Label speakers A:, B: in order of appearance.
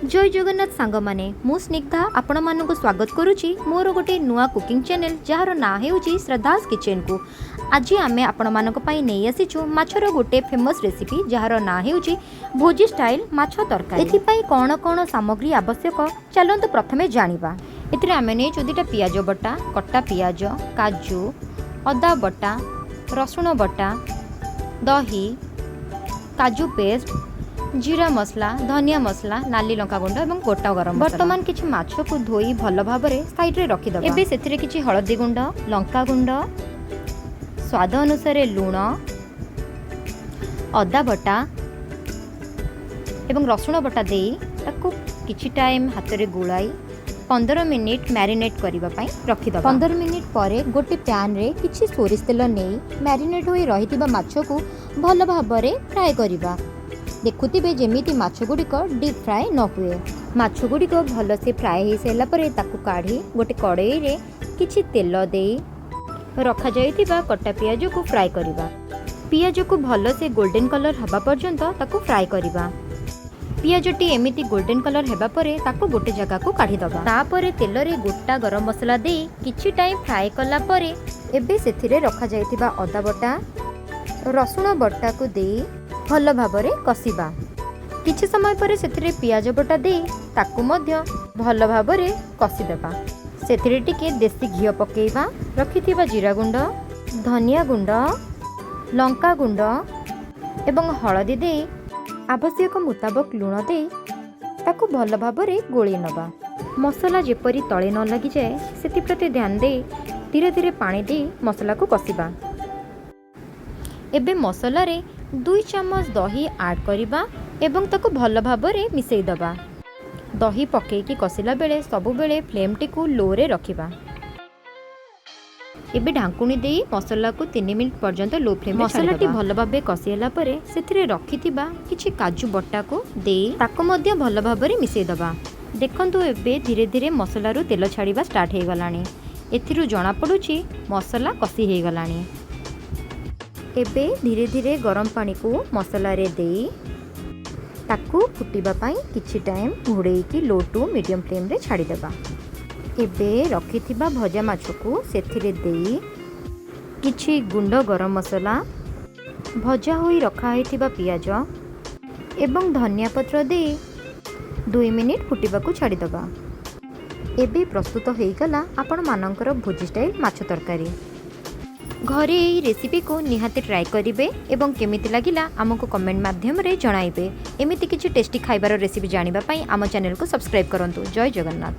A: ଜୟ ଜଗନ୍ନାଥ ସାଙ୍ଗମାନେ, ମୁଁ ସ୍ନିଗ୍ଧା ଆପଣମାନଙ୍କୁ ସ୍ୱାଗତ କରୁଛି ମୋର ଗୋଟେ ନୂଆ କୁକିଂ ଚ୍ୟାନେଲ୍, ଯାହାର ନାଁ ହେଉଛି ଶ୍ରଦ୍ଧାସ୍ କିଚେନ୍କୁ। ଆଜି ଆମେ ଆପଣମାନଙ୍କ ପାଇଁ ନେଇ ଆସିଛୁ ମାଛର ଗୋଟେ ଫେମସ୍ ରେସିପି, ଯାହାର ନାଁ ହେଉଛି ଭୋଜି ଷ୍ଟାଇଲ୍ ମାଛ ତରକାରୀ। ଏଥିପାଇଁ କ'ଣ କ'ଣ ସାମଗ୍ରୀ ଆବଶ୍ୟକ, ଚାଲନ୍ତୁ ପ୍ରଥମେ ଜାଣିବା। ଏଥିରେ ଆମେ ନେଇଛୁ 2ଟା ପିଆଜ ବଟା, କଟା ପିଆଜ, କାଜୁ, ଅଦା ବଟା, ରସୁଣ ବଟା, ଦହି, କାଜୁ ପେଷ୍ଟ, ଜିରା ମସଲା, ଧନିଆ ମସଲା, ନାଲି ଲଙ୍କା ଗୁଣ୍ଡ ଏବଂ ଗୋଟା ଗରମ। ବର୍ତ୍ତମାନ କିଛି ମାଛକୁ ଧୋଇ ଭଲ ଭାବରେ ସାଇଡ଼ରେ ରଖିଦେବା। ଏବେ ସେଥିରେ କିଛି ହଳଦୀ ଗୁଣ୍ଡ, ଲଙ୍କା ଗୁଣ୍ଡ, ସ୍ୱାଦ ଅନୁସାରେ ଲୁଣ, ଅଦା ବଟା ଏବଂ ରସୁଣ ବଟା ଦେଇ ତାକୁ କିଛି ଟାଇମ୍ ହାତରେ ଗୋଳାଇ 15 ମିନିଟ୍ ମ୍ୟାରିନେଟ୍ କରିବା ପାଇଁ ରଖିଦେବା। 15 ମିନିଟ୍ ପରେ ଗୋଟେ ପ୍ୟାନ୍ରେ କିଛି ସୋରିଷ ତେଲ ନେଇ ମ୍ୟାରିନେଟ୍ ହୋଇ ରହିଥିବା ମାଛକୁ ଭଲ ଭାବରେ ଫ୍ରାଏ କରିବା। ଦେଖୁଥିବେ ଯେମିତି ମାଛ ଗୁଡ଼ିକ ଡିପ୍ ଫ୍ରାଏ ନ ହୁଏ। ମାଛ ଗୁଡ଼ିକ ଭଲସେ ଫ୍ରାଏ ହୋଇସାରିଲା ପରେ ତାକୁ କାଢ଼ି ଗୋଟେ କଡ଼େଇରେ କିଛି ତେଲ ଦେଇ ରଖାଯାଇଥିବା କଟା ପିଆଜକୁ ଫ୍ରାଏ କରିବା। ପିଆଜକୁ ଭଲସେ ଗୋଲ୍ଡେନ୍ କଲର୍ ହେବା ପର୍ଯ୍ୟନ୍ତ ତାକୁ ଫ୍ରାଏ କରିବା। ପିଆଜଟି ଏମିତି ଗୋଲ୍ଡେନ୍ କଲର୍ ହେବା ପରେ ତାକୁ ଗୋଟେ ଜାଗାକୁ କାଢ଼ିଦେବା। ତାପରେ ତେଲରେ ଗୋଟା ଗରମ ମସଲା ଦେଇ କିଛି ଟାଇମ୍ ଫ୍ରାଏ କଲା ପରେ ଏବେ ସେଥିରେ ରଖାଯାଇଥିବା ଅଦା ବଟା, ରସୁଣ ବଟାକୁ ଦେଇ ଭଲ ଭାବରେ କଷିବା। କିଛି ସମୟ ପରେ ସେଥିରେ ପିଆଜ ବଟା ଦେଇ ତାକୁ ମଧ୍ୟ ଭଲ ଭାବରେ କଷିଦେବା। ସେଥିରେ ଟିକେ ଦେଶୀ ଘିଅ ପକାଇବା। ରଖିଥିବା ଜିରା ଗୁଣ୍ଡ, ଧନିଆ ଗୁଣ୍ଡ, ଲଙ୍କା ଗୁଣ୍ଡ ଏବଂ ହଳଦୀ ଦେଇ ଆବଶ୍ୟକ ମୁତାବକ ଲୁଣ ଦେଇ ତାକୁ ଭଲ ଭାବରେ ଗୋଳେଇ ନେବା। ମସଲା ଯେପରି ତଳେ ନ ଲାଗିଯାଏ, ସେଥିପ୍ରତି ଧ୍ୟାନ ଦେଇ ଧୀରେ ଧୀରେ ପାଣି ଦେଇ ମସଲାକୁ କଷିବା। ଏବେ ମସଲାରେ 2 ଚାମଚ ଦହି ଆଡ଼୍ କରିବା ଏବଂ ତାକୁ ଭଲ ଭାବରେ ମିଶାଇ ଦେବା। ଦହି ପକାଇକି କଷିଲା ବେଳେ ସବୁବେଳେ ଫ୍ଲେମ୍ଟିକୁ ଲୋରେ ରଖିବା। ଏବେ ଢାଙ୍କୁଣୀ ଦେଇ ମସଲାକୁ 3 ମିନିଟ୍ ପର୍ଯ୍ୟନ୍ତ ଲୋ ଫ୍ଲେମ୍। ମସଲାଟି ଭଲ ଭାବେ କଷି ହେଲା ପରେ ସେଥିରେ ରଖିଥିବା କିଛି କାଜୁ ବଟାକୁ ଦେଇ ତାକୁ ମଧ୍ୟ ଭଲ ଭାବରେ ମିଶାଇ ଦେବା। ଦେଖନ୍ତୁ, ଏବେ ଧୀରେ ଧୀରେ ମସଲାରୁ ତେଲ ଛାଡ଼ିବା ଷ୍ଟାର୍ଟ ହେଇଗଲାଣି। ଏଥିରୁ ଜଣାପଡ଼ୁଛି ମସଲା କଷି ହେଇଗଲାଣି। ଏବେ ଧୀରେ ଧୀରେ ଗରମ ପାଣିକୁ ମସଲାରେ ଦେଇ ତାକୁ ଫୁଟିବା ପାଇଁ କିଛି ଟାଇମ୍ ଘୋଡ଼େଇକି ଲୋ ଟୁ ମିଡ଼ିୟମ୍ ଫ୍ଲେମ୍ରେ ଛାଡ଼ିଦେବା। ଏବେ ରଖିଥିବା ଭଜା ମାଛକୁ ସେଥିରେ ଦେଇ କିଛି ଗୁଣ୍ଡ ଗରମ ମସଲା, ଭଜା ହୋଇ ରଖା ହୋଇଥିବା ପିଆଜ ଏବଂ ଧନିଆ ପତ୍ର ଦେଇ 2 ମିନିଟ୍ ଫୁଟିବାକୁ ଛାଡ଼ିଦେବା। ଏବେ ପ୍ରସ୍ତୁତ ହୋଇଗଲା ଆପଣମାନଙ୍କର ଭୋଜି ଷ୍ଟାଇଲ୍ ମାଛ ତରକାରୀ। ଘରେ ଏହି ରେସିପିକୁ ନିହାତି ଟ୍ରାଏ କରିବେ ଏବଂ କେମିତି ଲାଗିଲା ଆମକୁ କମେଣ୍ଟ ମାଧ୍ୟମରେ ଜଣାଇବେ। ଏମିତି କିଛି ଟେଷ୍ଟି ଖାଇବାର ରେସିପି ଜାଣିବା ପାଇଁ ଆମ ଚ୍ୟାନେଲକୁ ସବସ୍କ୍ରାଇବ୍ କରନ୍ତୁ। ଜୟ ଜଗନ୍ନାଥ।